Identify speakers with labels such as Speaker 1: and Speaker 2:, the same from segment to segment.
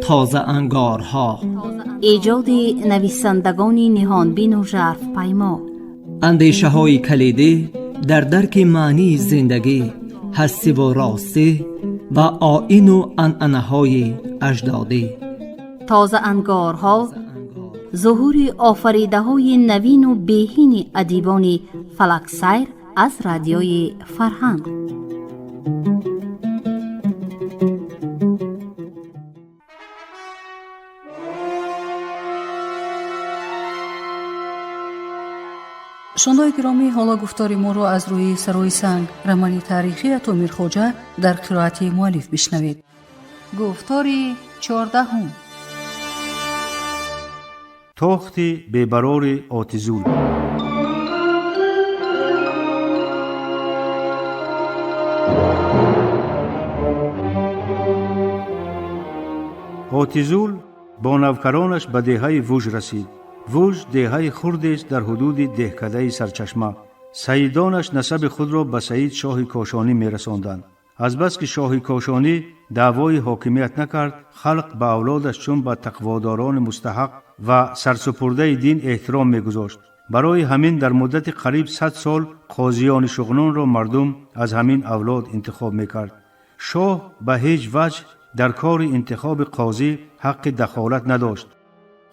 Speaker 1: Тозаангорҳо.
Speaker 2: Эҷоди нависандагони ниҳонбину жарфпаймо.
Speaker 1: Андешаҳои калидӣ дар дарки маънии зиндагӣ, ҳастиву ростӣ ва оину анъанаҳои аҷдодӣ.
Speaker 2: Тозаангорҳо зуҳури офаридаҳои навину беҳини адибони фалаксайр аз Радиои Фарҳанг.
Speaker 3: Шунавандагони гиромӣ, ҳоло гуфтори моро аз рӯи «Сарои санг», романи таърихии Атои Мирхоҷа дар қироати муаллиф бишнавед. Гуфтори 14-ум.
Speaker 4: Тохти бебарори Отизул. Отизул бо навкаронаш ба деҳаи Вуж расид. Вуж деҳаи хурдест дар ҳудуди деҳкадаи Сарчашма. Саидонаш насаби худро ба Саид шоҳи Кошонӣ мерасонданд. Азбаски шоҳи Кошонӣ даъвои ҳокимият накард, халқ ба авлодаш чун ба тақводорони мустаҳақ ва сарсупурдаи дин эҳтиром мегузошт. Барои ҳамин дар муддати қариб 100 сол қозиёни Шуғнонро мардум аз ҳамин авлод интихоб мекард. Шоҳ ба ҳеҷ ваҷҳ дар кори интихоби қозӣ ҳаққи дахолат надошт.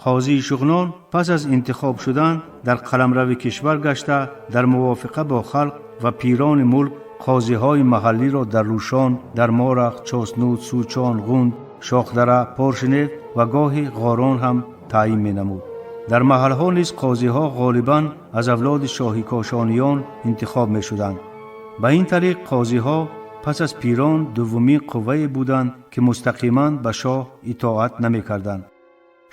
Speaker 4: Қозии Шуғнон пас аз интихоб шудан дар қаламрави кишвар гашта, дар мувофиқа бо халқ ва пирони мулк қозиҳои маҳаллиро дар Рӯшон, дар Морах, Чоснуд, Сучон, Ғунд, Шохдара, Поршнев ва гоҳи Ғорон ҳам таъйин менамуд. Дар маҳалҳо низ қозиҳо ғолибан аз авлоди шоҳи кошониён интихоб мешуданд. Ба ин тариқ қозиҳо пас аз пирон дуввумин қуввае буданд, ки мустақиман ба шоҳ итоат намекарданд.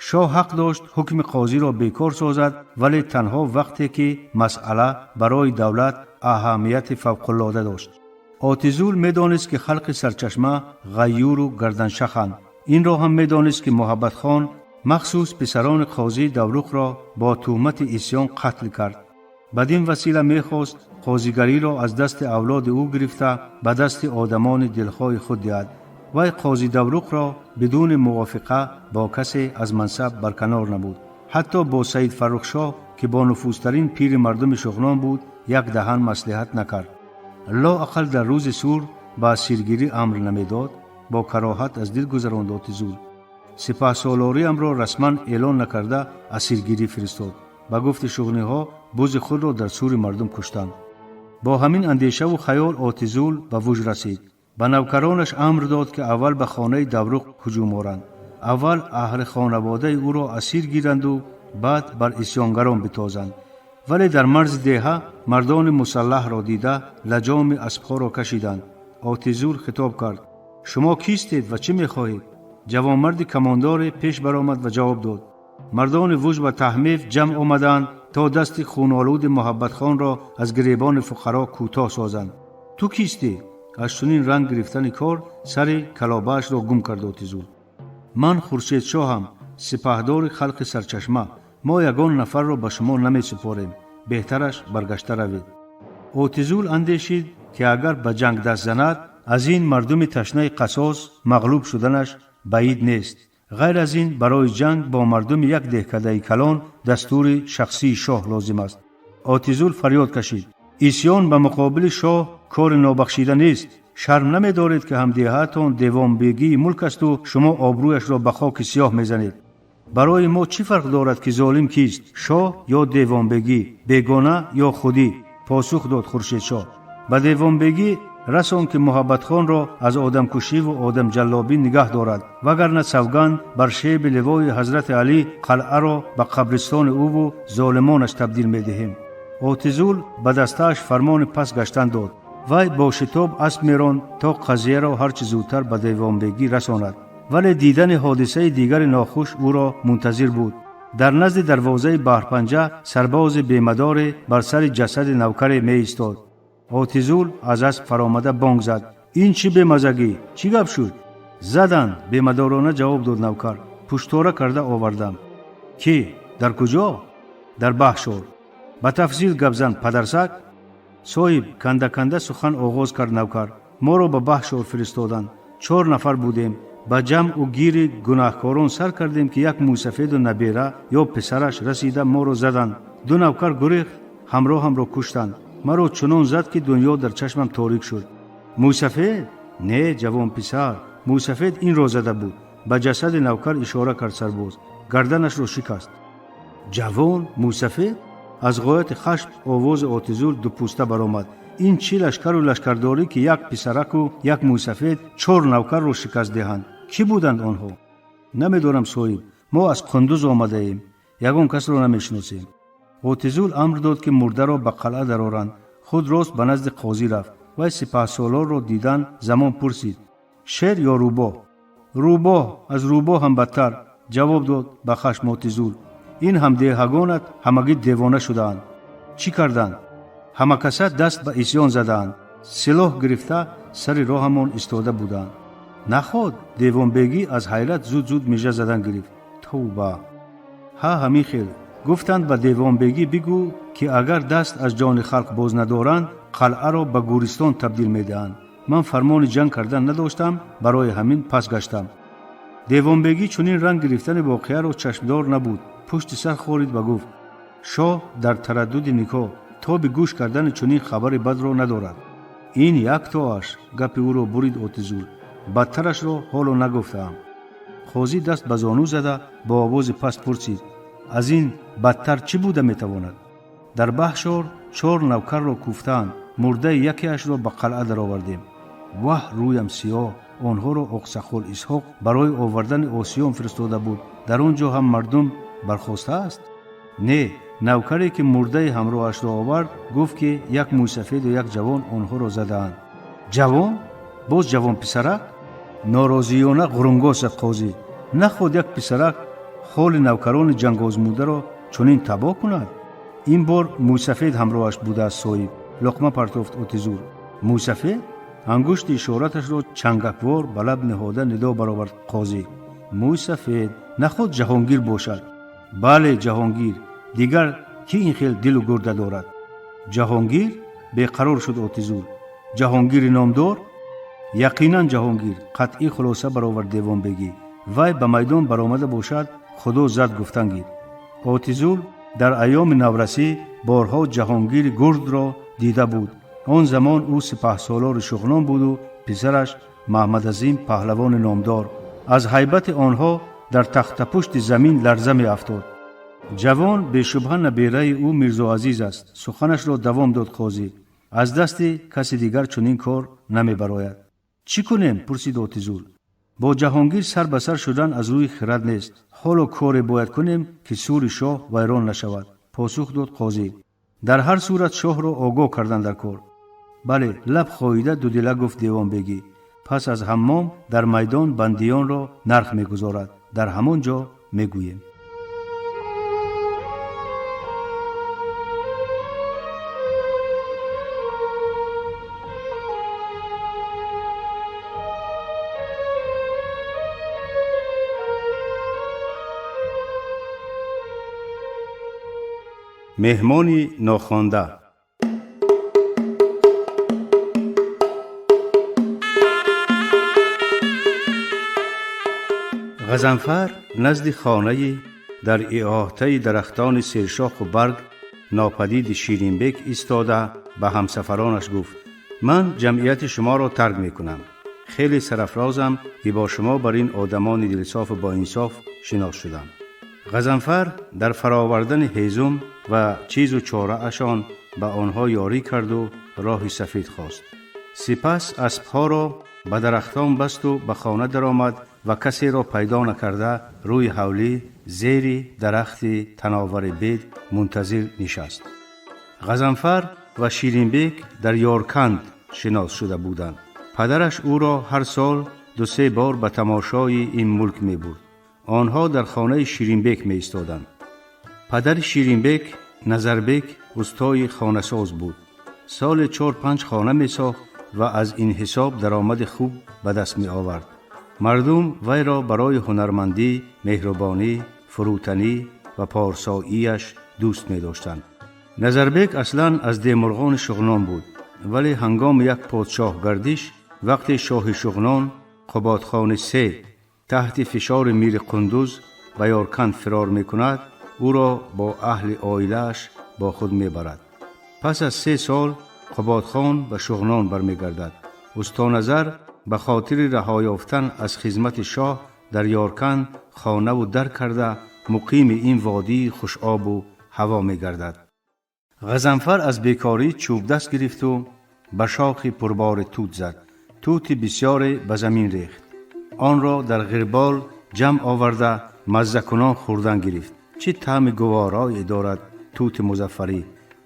Speaker 4: Шоҳ ҳақ дошт ҳукми қозиро бекор созад, вале танҳо вақте ки масъала барои давлат аҳамияти фавқулода дошт. Отизул медонист, ки халқи Сарчашма ғайюру гарданшаханд. Инро ҳам медонист, ки Муҳаббатхон махсус писарони қозии Давруқро бо туҳмати исьён қатл кард. Бадин васила мехост қозигариро аз дасти авлоди ӯ гирифта, ба дасти одамони дилхоҳи худ диҳад. Вай қози Давруқро бидуни мувофиқа бо касе аз мансаб барканор набуд. Ҳатто бо Саид Фаррухшоҳ, ки бонуфузтарин пири мардуми Шуғнон буд, як даҳан маслиҳат накард. Лоақал дар рӯзи сур ба асиргирӣ амр намедод. Бо кароҳат аз дил гузаронд Отизул: сипаҳсолориамро расман эълон накарда, асиргирӣ фиристод. Ба гуфти шуғниҳо, бузи худро дар сури мардум куштанд. Бо ҳамин андешаву хаёл Отизул ба Вуж расид. Ба навкаронаш амр дод, ки аввал ба хонаи Давруқ ҳуҷум оранд, аввал аҳли хонаводаи ӯро асир гиранду баъд бар исьёнгарон битозанд. Вале дар марзи деҳа мардони мусаллаҳро дида, лаҷоми аспҳоро кашиданд. Отизул хитоб кард: «Шумо кистед ва чӣ мехоҳед?» Ҷавонмарди камондоре пеш баромад ва ҷавоб дод: «Мардони Вуж ба Таҳмев ҷамъ омаданд, то дасти хунолуди Муҳаббатхонро аз гиребони фуқаро кӯтоҳ созанд. Ту кистӣ?» Аз чунин ранг гирифтани кор сари калобаашро гум кард Отизул. «Ман Хуршедшоҳам, сипаҳдори халқи Сарчашма. Мо ягон нафарро ба шумо намесупорем, беҳтараш баргашта равед». Отизул андешид, ки агар ба ҷанг даст занад, аз ин мардуми ташнаи қасос мағлуб шуданаш баид нест. Ғайр аз ин, барои ҷанг бо мардуми як деҳкадаи калон дастури шахсии шоҳ лозим аст. Отизул фарёд кашид: «Исьён ба муқобили шоҳ кори нобахшида нест. Шарм намедоред, ки ҳамдеҳаатон девонбегии мулк асту шумо обрӯяшро ба хоки сиёҳ мезанед? Барои мо чӣ фарқ дорад, ки золим кист, шоҳ ё девонбегӣ, бегона ё худӣ?» Посух дод Хуршедшоҳ: «Ба девонбегӣ расон, ки Муҳаббатхонро аз одамкушиву одамҷаллобӣ нигаҳ дорад, вагарна савганд бар шеби ливои ҳазрати Алӣ, қалъаро ба қабристони ӯву золимонаш табдил медиҳем». Отизул ба дастааш фармони пас гаштан дод. Вай бо шитоб асп меронд, то қазияро ҳарчи зудтар ба девонбегӣ расонад. Вале дидани ҳодисаи дигари нохуш ӯро мунтазир буд. Дар назди дарвозаи баҳрпанҷа сарбози бемадоре бар сари ҷасади навкаре меистод. Отизул аз асп фаромада бонг зад: «Ин чӣ бемазагӣ? Чӣ гап шуд?» «Заданд», бемадорона ҷавоб дод навкар. «Пуштора карда овардам». «Кӣ? Дар куҷо?» «Дар Баҳшор». «Ба тафсил гап зан, падарсаг». «Соҳиб, канда-канда сухан оғоз кард навкар, моро ба Баҳшор фиристоданд. Чор нафар будем. Ба ҷамъу гири гунаҳкорон сар кардем, ки як мӯйсафеду набера ё писараш расида моро заданд. Ду навкар гурехт, ҳамроҳамро куштанд. Маро чунон зад, ки дунё дар чашмам торик шуд. Мӯйсафед? Не, ҷавонписар, мӯйсафед инро зада буд. Ба ҷасади навкар ишора кард сарбоз. Гарданашро шикаст. Ҷавон мӯйсафед? Аз ғояти хашм овози Отизул дупӯста баромад. Ин чӣ лашкару лашкардорӣ, ки як писараку як мӯйсафед чор навкарро шикаст диҳанд? Кӣ буданд онҳо? Намедонам, соҳиб, мо аз Қундуз омадаем, ягон касро намешиносем. Отизул амр дод, ки мурдаро ба қалъа дароранд. Худ рост ба назди қозӣ рафт. Вай сипаҳсолорро дидан замон пурсид: шер ё рӯбоҳ? Рӯбоҳ, аз рӯбоҳ ҳам бадтар, ҷавоб дод ба хашм Отизул. Ин ҳамдеҳагонат ҳамагӣ девона шудаанд. Чӣ карданд? Ҳамакаса даст ба исьён задаанд, силоҳ гирифта сари роҳамон истода буданд. Наход? Девонбегӣ аз ҳайрат зуд-зуд мижа задан гирифт. Тавба! Ҳа, ҳамин хел. Гуфтанд, ба девонбегӣ бигӯ, ки агар даст аз ҷони халқ боз надоранд, қалъаро ба гӯристон табдил медиҳанд. Ман фармони ҷанг кардан надоштам, барои ҳамин пас гаштам. Девонбегӣ чунин ранг гирифтани воқеаро чашмдор набуд. Пушти сар хорид ва гуфт: шоҳ дар тараддуди никоҳ тоби гӯш кардани чунин хабари бадро надорад. Ин як тоаш, гапи ӯро бурид Отизул. Бадтарашро ҳоло нагуфтаам. Қозӣ даст ба зону зада бо овози паст пурсид: аз ин бадтар чӣ буда метавонад? Дар Баҳшор чор навкарро кӯфтаанд, мурдаи якеашро ба қалъа даровардем. Ваҳ, рӯям сиёҳ! Онҳоро Оқсақол Исҳоқ барои овардани осиён фиристода буд. Дар он ҷо ҳам мардум бархостааст? Не, навкаре ки мурдаи ҳамроҳашро овард, гуфт, ки як мӯйсафеду як ҷавон онҳоро задаанд. Ҷавон? Боз ҷавонписарак? Норозиёна ғурунгос зад қозӣ. Наход як писарак ҳоли навкарони ҷангозмударо чунин табоҳ кунад? Ин бор мӯйсафед ҳамроҳаш будааст, соҳиб, луқма партофт Отизул. Мӯйсафед? Ангушти ишораташро чангаквор ба лаб ниҳода нидо баровард қозӣ. Мӯйсафед, наход Ҷаҳонгир бошад? Бале, Ҷаҳонгир. Дигар кӣ ин хел дилу гурда дорад? Ҷаҳонгир? Беқарор шуд Отизул. Ҷаҳонгири номдор? Яқинан Ҷаҳонгир, қатъӣ хулоса баровард девонбегӣ. Вай ба майдон баромада бошад, худо зад гуфтан гир. Отизул дар айёми наврасӣ борҳо Ҷаҳонгири гурдро дида буд. Он замон ӯ сипаҳсолори Шуғнон буду писараш Маҳмадазим паҳлавони номдор. Аз ҳайбати онҳо дар тахтапушти замин ларза меафтод. Ҷавон бешубҳа набераи ӯ Мирзоазиз аст, суханашро давом дод қозӣ. Аз дасти каси дигар чунин кор намебарояд. Чӣ кунем? Пурсид Отизул. Бо Ҷаҳонгир сар ба сар шудан аз рӯи хирад нест. Ҳоло коре бояд кунем, ки сури шоҳ вайрон нашавад, посух дод қозӣ. Дар ҳар сурат шоҳро огоҳ кардан дар кор. Бале, лаб хоида дудила гуфт девонбегӣ. Пас аз ҳаммом дар майдон бандиёнро нарх мегузорад, дар ҳамон ҷо мегӯем. Меҳмони нохонда. Ғазанфар назди хонаи дар иҳотаи дарахтони сершоху барг нопадиди Ширинбек истода ба ҳамсафаронаш гуфт: ман ҷамъияти шуморо тарк мекунам. Хеле сарафрозам, ки бо шумо бар ин одамони дилсофу боинсоф шинос шудам. Ғазанфар дар фаровардани ҳезум ва чизу чораашон ба онҳо ёрӣ карду роҳи сафед хост. Сипас аспҳоро ба дарахтон басту ба хона даромад ва касеро пайдо накарда рӯи ҳавлӣ зери дарахти тановари бед мунтазир нишаст. Ғазанфар ва Ширинбек дар Ёрканд шинос шуда буданд. Падараш ӯро ҳар сол ду-се бор ба тамошои ин мулк мебурд. Онҳо дар хонаи Ширинбек меистоданд. Падари Ширинбек Назарбек устои хонасоз буд. Соли 4-5 хона месохт ва аз ин ҳисоб даромади хуб ба даст меовард. Мардум вайро барои ҳунармандӣ, меҳрубонӣ, фурӯтанӣ ва порсоияш дӯст медоштанд. Назарбек аслан аз Демурғони Шуғнон буд, вале ҳангоми як подшоҳгардиш вақте шоҳи Шуғнон Қубодхони се Таҳти фишори мири Қундуз ба Ёрканд фирор мекунад, ӯро бо аҳли оилааш бо худ мебарад. Пас аз 3 сол Қубодхон ба Шуғнон бармегардад. Устоназар ба хотири раҳо ёфтан аз хизмати шоҳ дар Ёрканд хонаву дар карда, муқими ин водии хушобу ҳаво мегардад. Ғазанфар аз бекорӣ чӯбдаст гирифту ба шохи пурбори тут зад. Тути бисёре ба замин рехт. Онро дар ғирбол ҷамъ оварда, маззакунон хӯрдан гирифт. Чӣ таъми гуворое дорад тути музаффарӣ!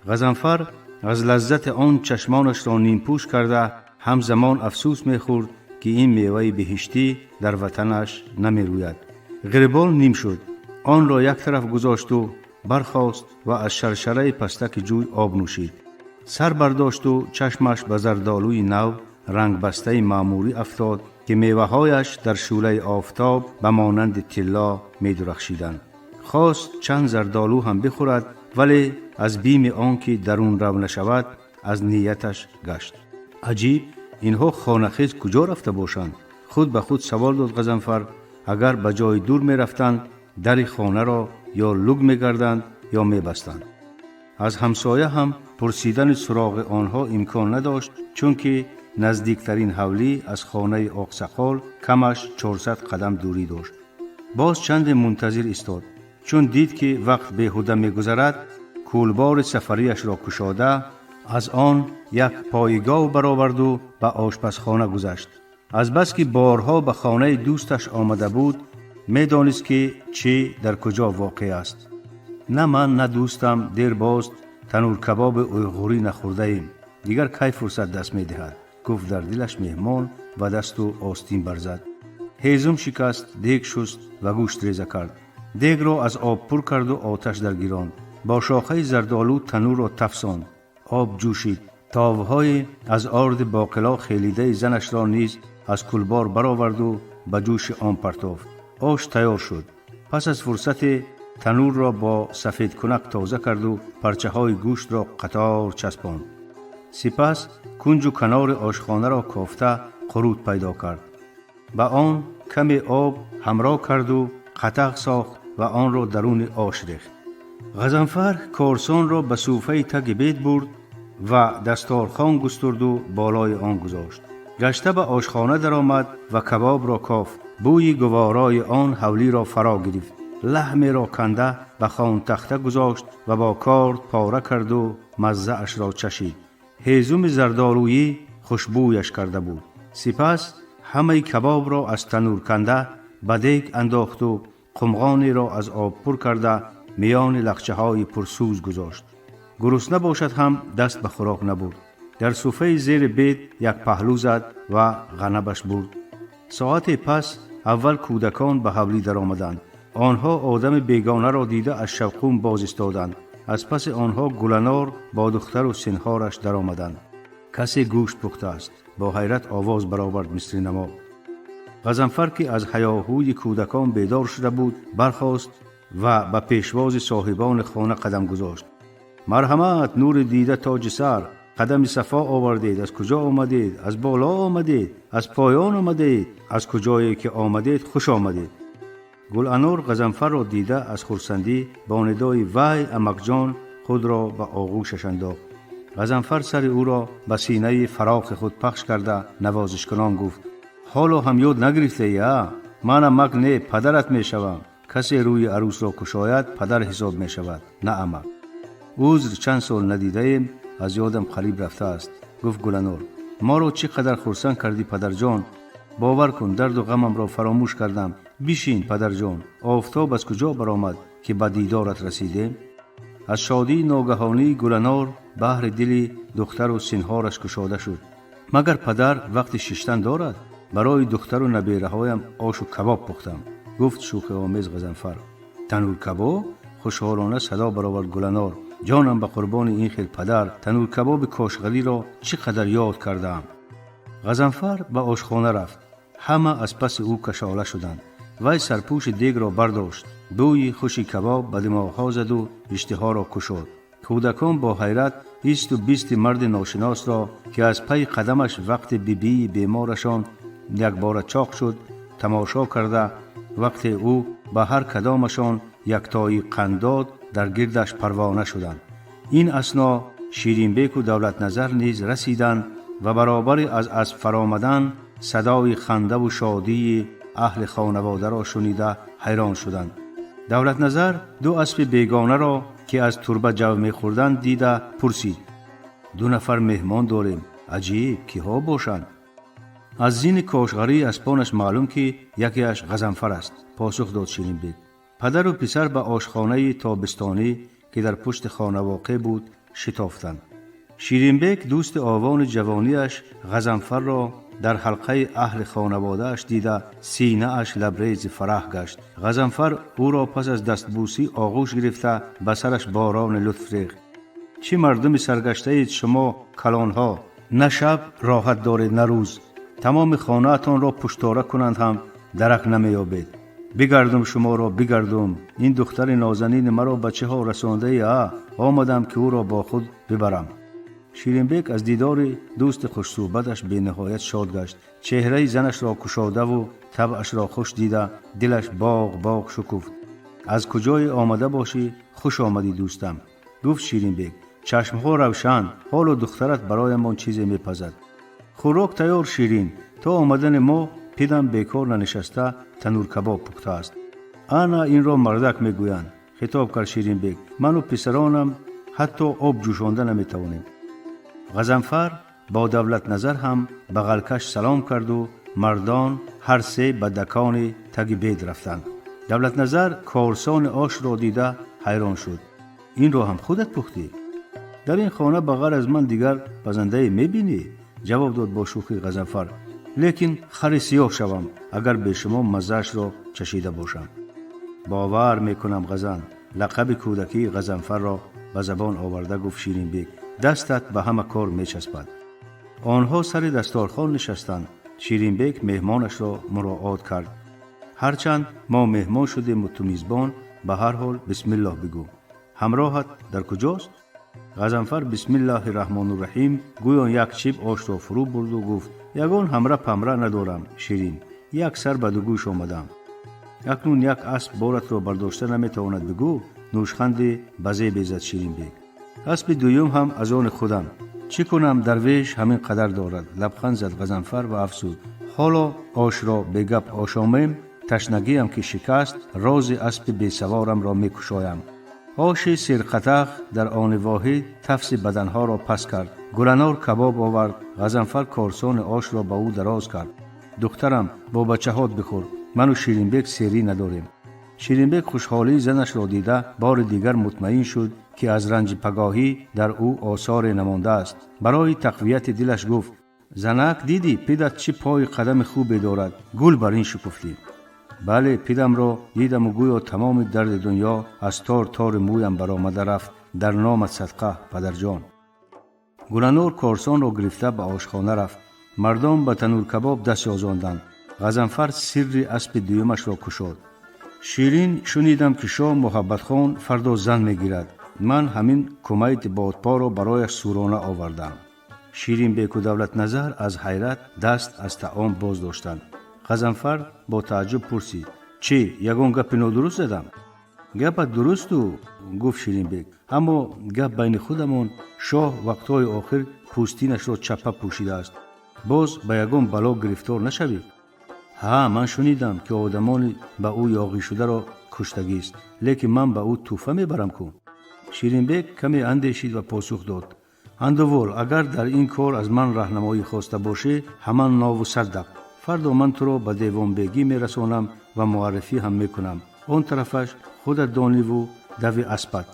Speaker 4: Ғазанфар аз лаззати он чашмонашро нимпӯш карда, ҳамзамон афсӯс мехӯрд, ки ин меваи беҳиштӣ дар ватанаш намерӯяд. Ғирбол ним шуд. Онро як тараф гузошту бархост ва аз шаршараи пастаки ҷӯй об нӯшид. Сар бардошту чашмаш ба зардолӯи нав рангбастаи маъмурӣ афтод, ки меваҳояш дар шӯлаи офтоб ба монанди тилло медурахшиданд. Хост чанд зардолӯ ҳам бихӯрад, вале аз бими он ки дарун рав нашавад, аз нияташ гашт. Аҷиб, инҳо хонахез куҷо рафта бошанд? Худ ба худ савол дод Ғазанфар. Агар ба ҷои дур мерафтанд, дари хонаро ё луг мекарданд, ё мебастанд. Аз ҳамсоя ҳам пурсидани суроғи онҳо имкон надошт, чунки наздиктарин ҳавлӣ аз хонаи оқсақол камаш 400 қадам дурӣ дошт. Боз чанде мунтазир истод. Чун дид, ки вақт беҳуда мегузарад, кӯлбори сафарияшро кушода, аз он як поигов бароварду ба ошпазхона гузашт. Азбаски борҳо ба хонаи дӯсташ омада буд, медонист, ки чӣ дар куҷо воқеъ аст. На ман, на дӯстам дербоз танӯркабоби уйғурӣ нахӯрдаем. Дигар кай фурсат даст медиҳад? Гуфт дар дилаш меҳмон ва дасту остин барзад. Ҳезум шикаст, дег шуст ва гӯшт реза кард. Дегро аз об пур карду оташ даргиронд. Бо шохаи зардолӯ танӯрро тафсонд. Об ҷӯшид. Товҳои аз орди боқило хелидаи занашро низ аз кулбор бароварду ба ҷӯши он партофт. Ош тайёр шуд. Пас аз фурсате танӯрро бо сафедкунак тоза карду парчаҳои гӯштро қатор часпонд. Сипас кунҷу канори ошхонаро кофта, қурут пайдо кард. Ба он каме об ҳамроҳ карду қатағ сохт ва онро даруни ош рехт. Ғазанфар корсонро ба суфаи таги бед бурд ва дасторхон густурду болои он гузошт. Гашта ба ошхона даромад ва кабобро кофт. Бӯи гуворои он ҳавлиро фаро гирифт. Лаҳмеро канда ба хонтахта гузошт ва бо корд пора карду маззаашро чашид. Ҳезуми зардолӯӣ хушбӯяш карда буд. Сипас ҳамаи кабобро аз танӯр канда ба дег андохту қумғонеро аз об пур карда, миёни лахчаҳои пурсӯз гузошт. Гурусна бошад ҳам, даст ба хӯрок набурд. Дар суфаи зери бед як паҳлӯ зад ва ғанабаш бурд. Соате пас аввал кӯдакон ба ҳавлӣ даромаданд. Онҳо одами бегонаро дида, аз шавқум боз истоданд. Аз паси онҳо Гуланор бо духтару синҳораш даромаданд. Касе гӯшт пухтааст? Бо ҳайрат овоз баровард Мисринамо. Ғазанфар, ки аз ҳаёҳӯи кӯдакон бедор шуда буд, бархост ва ба пешвози соҳибони хона қадам гузошт. Марҳамат, нури дида, тоҷи сар, қадами сафо овардед. Аз куҷо омадед? Аз боло омадед, аз поён омадед? Аз куҷое ки омадед, хуш омадед. Гуланор Ғазанфарро дида, аз хурсандӣ бо нидои «Вай, амакҷон!» худро ба оғӯшаш андохт. Ғазанфар сари ӯро ба синаи фарохи худ пахш карда, навозишкунон гуфт: «Ҳоло ҳам ёд нагирифтаи, а? Ман амак не, падарат мешавам. Касе рӯи арӯсро кушояд, падар ҳисоб мешавад, на амак. Узр, чанд сол надидаем, аз ёдам қариб рафтааст», гуфт Гуланор. «Моро чӣ қадар хурсанд кардӣ, падарҷон! Бовар кун, дарду ғамамро фаромӯш кардам. Бишин, падарҷон. Офтоб аз куҷо баромад, ки ба дидорат расидем?» Аз шодии ногаҳонии Гуланор баҳри дили духтару синҳораш кушода шуд. «Магар падар вақти шиштан дорад? Барои духтару набераҳоям ошу кабоб пухтам», гуфт шӯхиомез Ғазанфар. «Танӯркабоб?» хушҳолона садо баровард Гуланор. «Ҷонам ба қурбони ин хел падар! Танӯркабоби кошғалиро чӣ қадар ёд кардаам!» Ғазанфар ба ошхона рафт. Ҳама аз паси ӯ кашола шуданд. Вай сарпӯши дегро бардошт. Бӯи хуши кабоб ба димоғҳо заду иштиҳоро кушод. Кӯдакон бо ҳайрат исту бисти марди ношиносро, ки аз пайи қадамаш вақти бибии беморашон якбора чоқ шуд, тамошо карда, вақте ӯ ба ҳар кадомашон яктои қанд дод, дар гирдаш парвона шуданд. Ин асно Ширинбеку Давлатназар низ расиданд ва баробари аз асп фаромадан садои хандаву шодии аҳли хонаводаро шунида ҳайрон шуданд. Давлатназар ду аспи бегонаро, ки аз турба ҷав мехӯрданд, дида пурсид: «Ду нафар меҳмон дорем, аҷиб, киҳо бошанд?» «Аз зини кошғарии аспонаш маълум, ки якеаш Ғазанфар аст», посух дод Ширинбек. Падару писар ба ошхонаи тобистонӣ, ки дар пушти хона воқеъ буд, шитофтанд. Ширинбек дӯсти овони ҷавониаш Ғазанфарро дар ҳалқаи аҳли хонаводааш дида, синааш лабрези фараҳ гашт. Ғазанфар ӯро пас аз дастбӯсӣ оғӯш гирифта, ба сараш борони лутф рехт. «Чӣ мардуми саргаштаед шумо, калонҳо! На шаб роҳат доред, на рӯз. Тамоми хонаатонро пуштора кунанд ҳам, дарак намеёбед. Бигардум шуморо, бигардум. Ин духтари нозанини маро ба чӣ ҳол расондаи? А омадам, ки ӯро бо худ бибарам». Ширинбек аз дидори дӯсти хушсӯҳбаташ бениҳоят шод гашт. Чеҳраи занашро кушодаву табъашро хуш дида, дилаш боғ боғ шукуфт. «Аз куҷое омада бошӣ, хуш омадӣ, дӯстам», гуфт Ширинбек. «Чашмҳо равшан. Ҳоло духтарат бароямон чизе мепазад. Хӯрок тайёр, Ширин. То омадани мо пидам бекор нанишаста, танӯркабоб пухтааст. Ана инро мардак мегӯянд», хитоб кард Ширинбек. «Ману писаронам ҳатто об ҷӯшонда наметавонем». Ғазанфар бо Давлатназар ҳам бағалкаш салом карду мардон ҳар се ба дакони таги бед рафтанд. Давлатназар корсони ошро дида ҳайрон шуд. «Инро ҳам худат пухтӣ?» «Дар ин хона ба ғайр аз ман дигар пазандае мебинӣ?» ҷавоб дод бо шӯхӣ Ғазанфар. «Лекин хари сиёҳ шавам, агар бе шумо маззаашро чашида бошам». «Бовар мекунам, Ғазан», лақаби кӯдакии Ғазанфарро ба забон оварда гуфт Ширинбек, «дастат ба ҳама кор мечаспад». Онҳо сари дасторхон нишастанд. Ширинбек меҳмонашро муроот кард: «Ҳарчанд мо меҳмон шудему ту мизбон, ба ҳар ҳол бисмиллоҳ бигӯ. Ҳамроҳат дар куҷост?» Ғазанфар бисмиллаҳи раҳмонурраҳим гӯён як чиб ошро фурӯ бурду гуфт: «Ягон ҳамра памра надорам, Ширин, як сар ба дугӯш омадам». «Акнун як асп боратро бардошта наметавонад, бигӯ», нӯшханди ба зебе зад Ширинбек. «Аспи дуюм ҳам аз они худам. Чӣ кунам, дарвеш ҳамин қадар дорад», лабханд зад Ғазанфар ва афзуд: «Ҳоло ошро бегап ошомем, ташнагиам ки шикаст, рози аспи бесаворамро мекушоям». Оши сирқатақ дар они воҳид тафси баданҳоро паст кард. Гуланор кабоб овард. Ғазанфар корсони ошро ба ӯ дароз кард. «Духтарам, бо бачаҳот бихӯр. Ману Ширинбек серӣ надорем». Ширинбек хушҳолии занашро дида, бори дигар мутмаин шуд, ки аз ранҷи пагоҳӣ дар ӯ осоре намондааст. Барои тақвияти дилаш гуфт: «Занак, дидӣ, пидат чӣ пои қадами хубе дорад? Гул бар ин шукуфтӣ». «Бале, пидамро дидаму гӯё тамоми дарди дунё аз тор тори мӯям баромада рафт. Дар номат садқа, падарҷон». Гуланор корсонро гирифта ба ошхона рафт. Мардон ба танӯркабоб даст ёзонданд. Ғазанфар сирри аспи дуюмашро кушод: «Ширин, шунидам, ки шоҳ Муҳаббатхон фардо зан мегирад. Ман ҳамин кумайти бодпоро барояш сурона овардам». Ширинбеку Давлатназар аз ҳайрат даст аз таом боз доштанд. Ғазанфар бо тааҷҷуб пурсид: «Чӣ, ягон гапи нодуруст задам?» «Гапат дурусту», гуфт Ширинбек, «аммо гап байни худамон, шоҳ вақтҳои охир пӯстинашро чаппа пӯшидааст. Боз ба ягон бало гирифтор нашавӣ. Ҳа, ман шунидам, ки одамони ба ӯ ёғӣшударо куштагист, лекин ман ба ӯ тӯҳфа мебарам ку». Ширинбек каме андешид ва посух дод: «Андувол, агар дар ин кор аз ман раҳнамоӣ хоста бошӣ, ҳаман нову саддақ. Фардо ман туро ба девонбегӣ мерасонам ва муаррифӣ ҳам мекунам. Он тарафаш худат дониву дави аспат.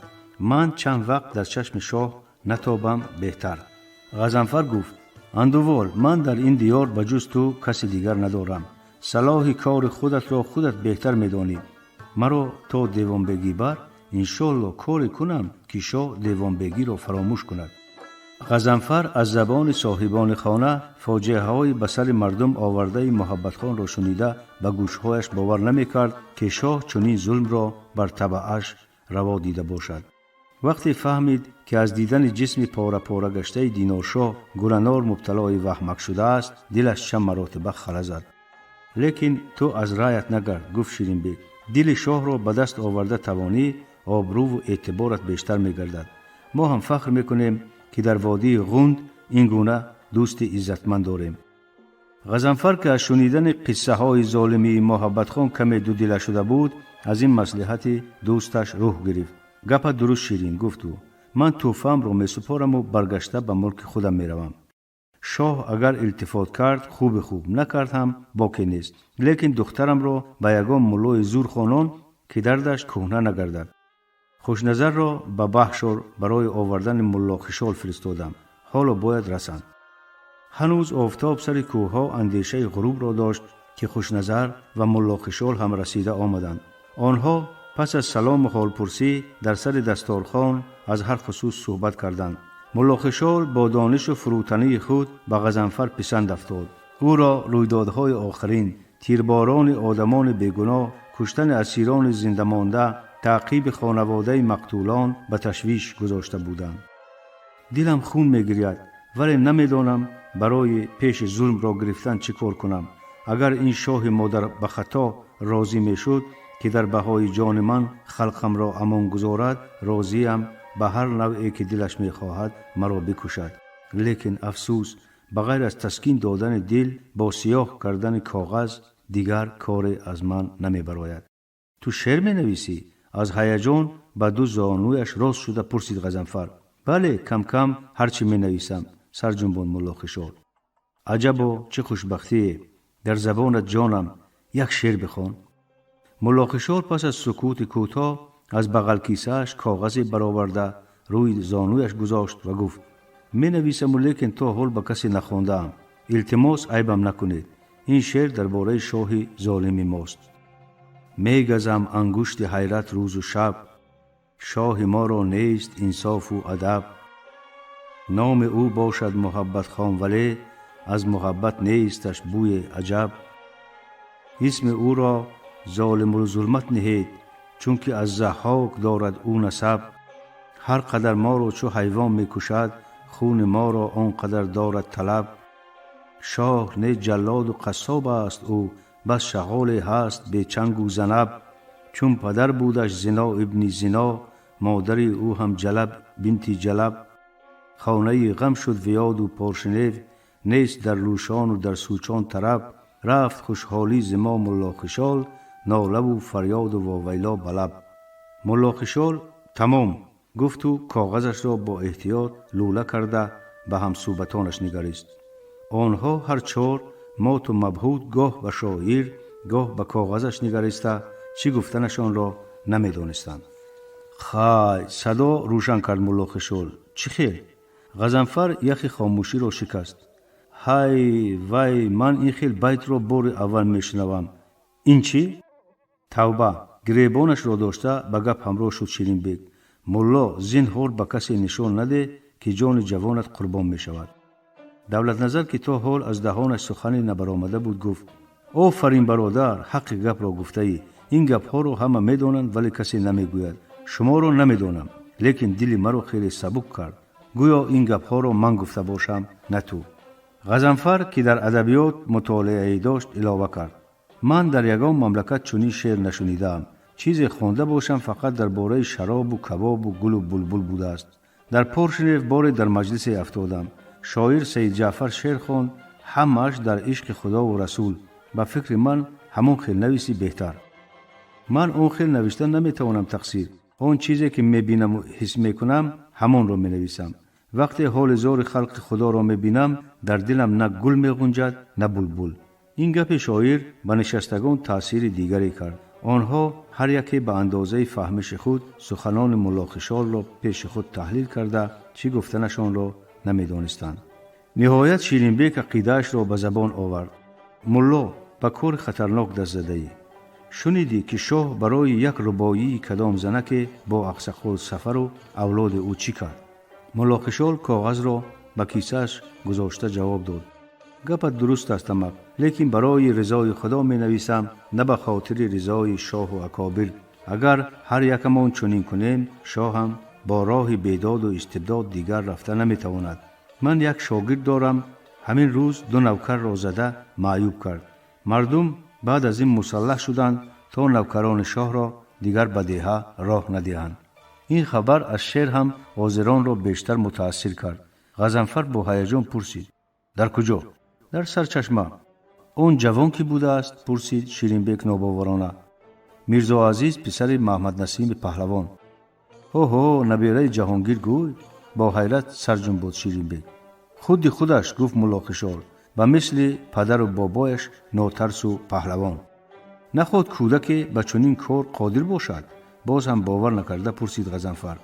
Speaker 4: Ман чанд вақт дар чашми шоҳ натобам беҳтар». Ғазанфар гуфт: «Андувол, ман дар ин диёр ба ҷуз ту каси дигар надорам. Салоҳи кори худатро худат беҳтар медонӣ. Маро то девонбегӣ бар, иншоалло коре кунам, ки шоҳ девонбегиро фаромӯш кунад». Ғазанфар аз забони соҳибони хона фоҷиаҳои ба сари мардум овардаи Муҳаббатхонро шунида, ба гӯшҳояш бовар намекард, ки шоҳ чунин зулмро бар табааш раво дида бошад. Вақте фаҳмид, ки аз дидани ҷисми пора-пора гаштаи Диноршоҳ Гуланор мубталои ваҳмак шудааст, дилаш чанд маротиба хала зад. Лекин ту аз раъят нагард, гуфт Ширинбек. Дили шоҳро ба даст оварда тавонӣ, обрӯву эътиборат бештар мегардад. Мо ҳам фахр мекунем, ки дар водии Ғунд ин гуна дӯсти иззатманд дорем. Ғазанфар, ки аз шунидани қиссаҳои золимии Муҳаббатхон каме дудила шуда буд, аз ин маслиҳати дӯсташ рӯҳ гирифт. Гапат дуруст, Ширин, гуфт ӯ. Ман тӯҳфаамро месупораму баргашта ба мулки худам меравам. Шоҳ агар илтифот кард, хуби хуб, накард ҳам боке нест. Лекин духтарамро ба ягон муллои зур хонон, ки дардаш кӯҳна нагардад. Хушназарро ба Баҳшор барои овардани Муллохишол фиристодам. Ҳоло бояд расанд. Ҳанӯз офтоб сари кӯҳҳо андешаи ғурубро дошт, ки Хушназар ва Муллохишол ҳам расида омаданд. Онҳо пас аз салому ҳолпурсӣ дар сари дасторхон аз ҳар хусус суҳбат карданд. Муллохишол бо донишу фурӯтании худ ба Ғазанфар писанд афтод. Ӯро рӯйдодҳои охирин, тирборони одамони бегуноҳ, куштани асирони зиндамонда, таъқиби хонаводаи мақтулон ба ташвиш гузошта буданд. Дилам хун мегиряд, вале намедонам барои пеши зулмро гирифтан чӣ кор кунам. Агар ин шоҳи модар ба хато розӣ мешуд, ки дар баҳои ҷони ман халқамро амон гузорад, розиям ба ҳар навъе ки дилаш мехоҳад маро бикушад. Лекин афсӯс, ба ғайр аз таскин додани дил бо сиёҳ кардани коғаз дигар коре аз ман намебарояд. Ту шеър менависӣ? Аз ҳаяҷон ба ду зонӯяш рост шуда пурсид Ғазанфар. Бале, кам-кам ҳарчи менависам, сарҷунбон Муллохишол. Аҷабо, чӣ хушбахтие! Дар забонат ҷонам, як шеър бихон. Муллохишол пас аз сукути кӯтоҳ аз бағалкисааш коғазе бароварда рӯи зонӯяш гузошт ва гуфт: менависаму, лекин то ҳол ба касе нахондаам. Илтимос, айбам накунед. Ин шеър дар бораи шоҳи золими мост. Мегазам ангушти ҳайрат рӯзу шаб, шоҳи моро нест инсофу адаб. Номи ӯ бошад Муҳаббатхон, вале аз муҳаббат несташ бӯе аҷаб. Исми ӯро Золимулзулмат ниҳед, чунки аз Заҳҳок дорад ӯ насаб. Ҳар қадар моро чу ҳайвон мекушад, хуни моро он қадар дорад талаб. Шоҳ не ҷаллоду қассоб аст ӯ, бас шағоле ҳаст бечангу занаб. Чун падар будаш Зино ибни Зино, модари ӯ ҳам Ҷалаб бинти Ҷалаб. Хонаи ғам шуд Виёду Поршнев, нест дар Лӯшону дар Сучон тараб. Рафт хушҳолӣ зи мо Муллохишол, нолаву фарёду вовайло ба лаб. Муллохишол тамом гуфту коғазашро бо эҳтиёт лӯла карда ба ҳамсӯҳбатонаш нигарист. Онҳо ҳар чор моту мабҳут гоҳ ба шоир, гоҳ ба коғазаш нигариста, чӣ гуфтанашонро намедонистанд. Хай, садо рӯшан кард Муллохишол. Чӣ хел? Ғазанфар яхи хомӯширо шикаст. Ҳай вай, ман ин хел байтро бори аввал мешунавам. Ин чӣ? Тавба, гиребонашро дошта ба гап ҳамроҳ шуд Ширинбек. Мулло, зинҳор ба касе нишон надеҳ, ки ҷони ҷавонат қурбон мешавад. Давлатназар, ки то ҳол аз даҳонаш сухане набаромада буд, гуфт: офарин, бародар, ҳаққи гапро гуфтаӣ. Ин гапҳоро ҳама медонанд, вале касе намегӯяд. Шуморо намедонам, лекин дили маро хеле сабук кард. Гӯё ин гапҳоро ман гуфта бошам, на ту. Ғазанфар, ки дар адабиёт мутолиае дошт, илова кард: ман дар ягон мамлакат чунин шеър нашунидаам. Чизе хонда бошам, фақат дар бораи шаробу кабобу гулу булбул будааст. Дар Поршнев боре дар маҷлисе афтодам. Шоир Саид Ҷаъфар шеър хонд, ҳамааш дар ишқи Худову Расул. Ба фикри ман, ҳамон хел нависӣ беҳтар. Ман он хел навишта наметавонам, тақсир. Он чизе ки мебинаму ҳис мекунам, ҳамонро менависам. Вақте ҳоли зори халқи Худоро мебинам, дар дилам на гул меғунҷад, на булбул. Ин гапи шоир ба нишастагон таъсири дигаре кард. Онҳо ҳар яке ба андозаи фаҳмиши худ суханони Муллохишолро пеши худ таҳлил карда, чӣ гуфтанашонро намедонистанд. Ниҳоят Ширинбек ақидаашро ба забон овард: мулло, ба кори хатарнок даст задаӣ. Шунидӣ, ки шоҳ барои як рубоии кадом занаке бо Ақсақол Сафару авлоди ӯ чӣ кард? Муллохишол коғазро ба кисааш гузошта ҷавоб дод: гапат дуруст аст, амак, лекин барои ризои Худо менависам, на ба хотири ризои шоҳу акобир. Агар ҳар якамон чунин кунем, шоҳам бо роҳи бедоду истибдод дигар рафта наметавонад. Ман як шогирд дорам, ҳамин рӯз ду навкарро зада маъюб кард. Мардум баъд аз ин мусаллаҳ шуданд, то навкарони шоҳро дигар ба деҳа роҳ надиҳанд. Ин хабар аз шер ҳам ҳозиронро бештар мутаассир кард. Ғазанфар бо ҳаяҷон пурсид: дар куҷо? Дар Сарчашма. Он ҷавон кӣ будааст? Пурсид Ширинбек нобоварона. Мирзо Азиз, писари Маҳмаднасими паҳлавон. Ҳоҳо, набераи Ҷаҳонгир гӯй? Бо ҳайрат сарҷунбод Ширинбек. Худи худаш, гуфт Муллохишол, ба мисли падару бобояш нотарсу паҳлавон. Наход кӯдаке ба чунин кор қодир бошад? Боз ҳам бовар накарда пурсид Ғазанфар.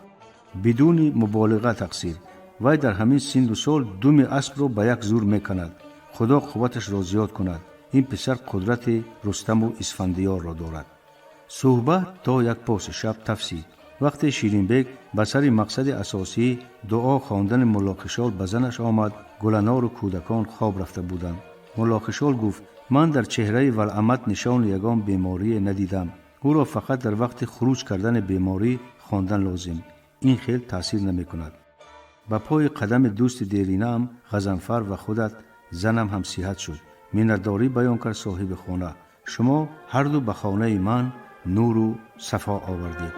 Speaker 4: Бидуни муболиға тақсир. Вай дар ҳамин синну сол думи аспро ба як зур меканад. Худо қувваташро зиёд кунад. Ин писар қудрати Рустаму Исфандиёрро дорад. Суҳбат то як поси шаб тафсид. Вақте Ширинбек ба сари мақсади асосӣ, дуо хондани Муллохишол ба занаш омад, Гуланору кӯдакон хоб рафта буданд. Муллохишол гуфт: ман дар чеҳраи валамат нишони ягон беморие надидам. Ӯро фақат дар вақти хуруҷ кардани беморӣ хондан лозим. Ин хел таъсир намекунад. Ба пои қадами дӯсти деринаам Ғазанфар ва худат занам ҳам сиҳат шуд. Миннатдорӣ баён кард соҳиби хона. Шумо ҳарду ба хонаи ман нуру сафо овардед.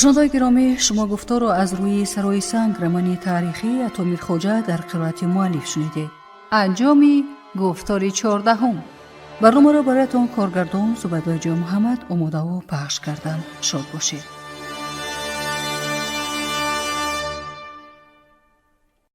Speaker 3: Шунавандаои гиромӣ, шумо гуфторро аз рӯи Сарои санг, романи таърихии Ато Мирхоҷа дар қироати муаллиф шунидед. Анҷоми гуфтори 14-ум. Барномаро бароятон коргардон Зубайдои Ҷонмуҳаммад омодаву пахш карданд. Шод бошед.